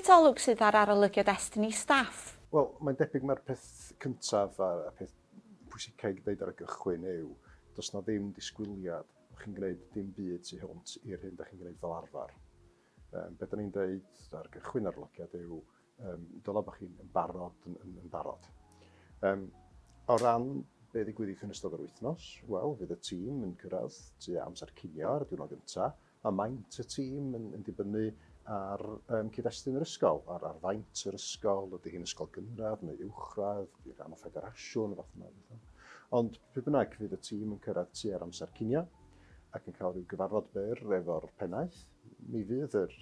Sut olwg sydd ar arolygiad Estyn i staff? Wel, mae'n debyg mai'r peth cyntaf a'r peth pwysicaf i ddeud ar y gychwyn yw, does 'na ddim disgwyliad bod chi'n gwneud dim byd tu hwnt i'r hyn da chi'n gwneud fel arfer. Be da ni'n deud ar gychwyn arolygiad yw, dylai bod chi'n barod yn, yn, yn barod. O ran be ddigwyddith yn ystod yr wythnos, wel, fydd y tîm yn cyrraedd tua amser cinio ar y diwrnod gyntaf, a maint y tîm yn, yn dibynnu ar cyd-destun yr ysgol, ar faint yr ysgol, ydy hi'n ysgol gynradd neu uwchradd, ydy rhan o ffederasiwn, y fath yna o bethau. Ond pryd bynnag, fydd y tîm yn cyrraedd tua'r amser cinio ac yn cael rhyw gyfarfod byr efo'r pennaeth. Mi fydd yr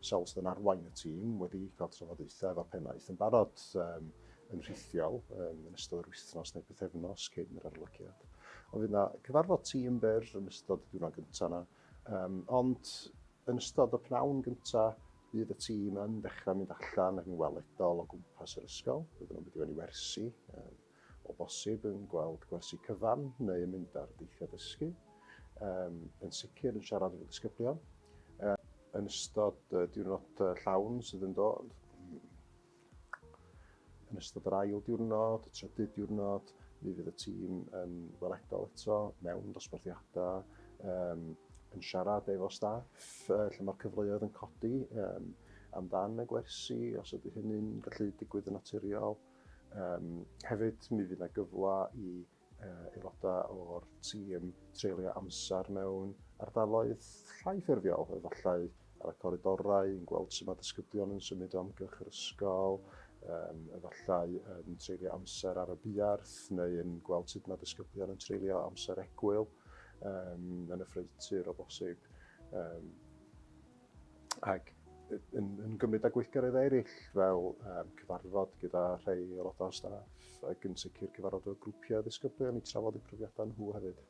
sawl sydd yn arwain y tîm wedi cael trafodaethau efo'r pennaeth yn barod yn rhithiol yn ystod yr wythnos neu pythefnos cyn yr arolygiad. Ond fydd yna cyfarfod tîm byr yn ystod y diwrnod gyntaf yna. Ond yn ystod y pnawn gyntaf, bydd y tîm yn dechrau mynd allan ac yn weledol o gwmpas yr ysgol. Bydden nhw'n mynd i fewn i wersi, o bosib yn gweld gwersi cyfan neu yn mynd ar deithiau dysgu. Yn sicr yn siarad efo disgyblion. Yn ystod y diwrnod llawn sydd yn dod, yn ystod yr ail diwrnod, y trydydd diwrnod, mi fydd y tîm yn weledol eto mewn dosbarthiadau, yn siarad efo staff lle mae'r cyfleoedd yn codi amdan y gwersi, os ydy hynny'n gallu digwydd yn naturiol. Hefyd, mi fydd yna gyfle i aelodau o'r tîm treulio amser mewn ardaloedd llai ffurfiol, efallai ar y coridorau, yn gweld sut mae disgyblion yn symud o amgylch yr ysgol, efallai yn treulio amser ar y buarth neu yn gweld sut mae disgyblion yn treulio amser egwyl yn y ffreutur o bosib. Ac yn gymryd â gweithgareddau eraill fel cyfarfod gyda rhai aelodau o staff ac yn sicr cyfarfod efo grwpiau o ddisgyblion i trafod eu profiadau nhw hefyd.